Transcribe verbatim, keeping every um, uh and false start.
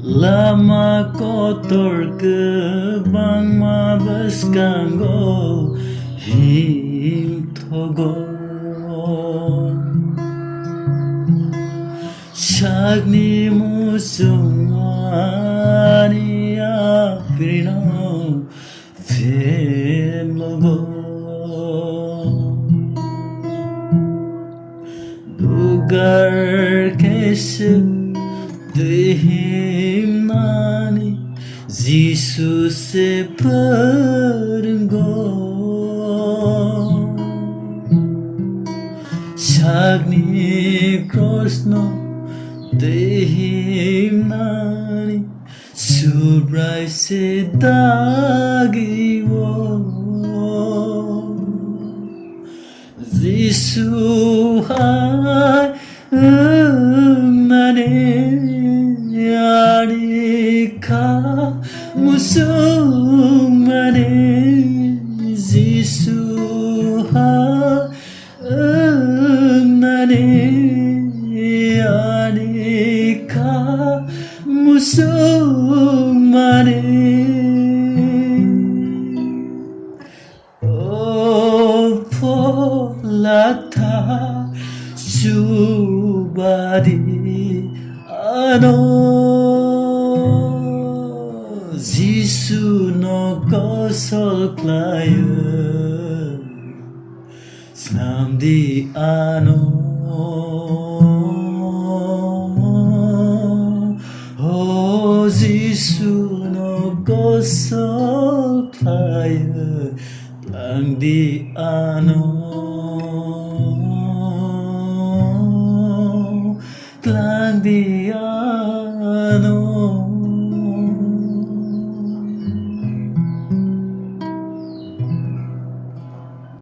Lama kotor kwbangma bwskango himthogo. Sakni muchung ani yaprino phemlogo. Dugar khe se twi himnani Jisu se phwrwngo. Sakni krosno twi himnani Subrai se dagi-o Jisu hai wngnani ani kha musukmani Jisu hai wngnani ani kha musukmani. O Phola tha chubadi ano Jisu no kosol khlaio. Snamdi ano, o Jisu no kosol khlaio, tlangdi ano, tlangdi ano.